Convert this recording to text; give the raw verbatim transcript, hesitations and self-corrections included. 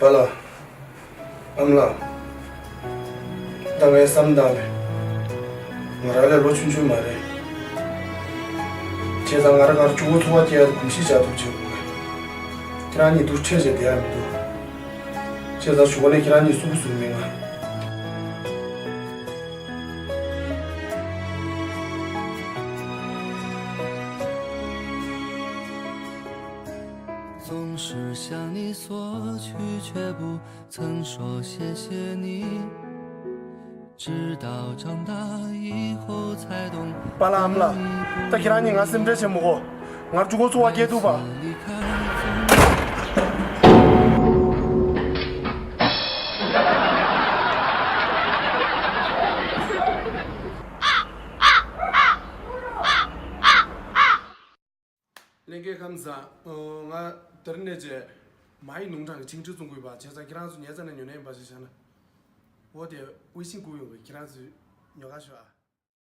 པཱ་ལགས། ཨ་མ་ལགས། ད་ངས་བསམ་བཏང་བས། ང་རང་ལས་ལོ་ཆུང་ཆུང་མ་རེད། བྱས་ཙང་ང་རང་གར་གཅུང་པོ་འཚོ་བ་སྐྱེལ་ཡ་དེ་གོམས་གཤིས་འཇགས་ཐུབ་བྱེད་དགོས་པས། ཁྱེད་རང་གཉིས་འདུག་འཕྲད་བྱས་བསྡད་ཡ་མི་འདུག་བྱས་ཙང་གཞུག་གུ་ནས་ཁྱེད་རང་གཉིས་སུ་གུ་ཟུར་མི་ང་། 总是向你索取，却不曾说谢谢你。直到长大以后才懂。 པཱ་ལགས་ཨ་མ་ལགས། ད་ཁྱེད་རང་གཉིས་ང་སེམས་ཁྲལ་བྱེད་མི་དགོས། ང་གཅུང་པོ་འཚོ་བ་སྐྱེལ་ཐུབ་པ། ལྷན་རྒྱས་ཁམས་བཟང་། ང་དེ་རིང་ནས་བྱས་མ་ཡི་ནུང་གྲངས་ཀྱི་ཆིང་ཁྲི་བཙོང་གི་ཡོད་པ། བྱས་ཙང་ཁྱེད་རང་ཚོ་ཉལ་ཚར་ནས་ཉོ་ནས་ཡིན་པ་ཞིག་བྱས་ན། འོ་དེ་ཝེ་ཤིང་བསྐུར་ཡོང་གི། ཁྱེད་རང་ཚོས་ཉོ་ག་ཤོག་ཨ།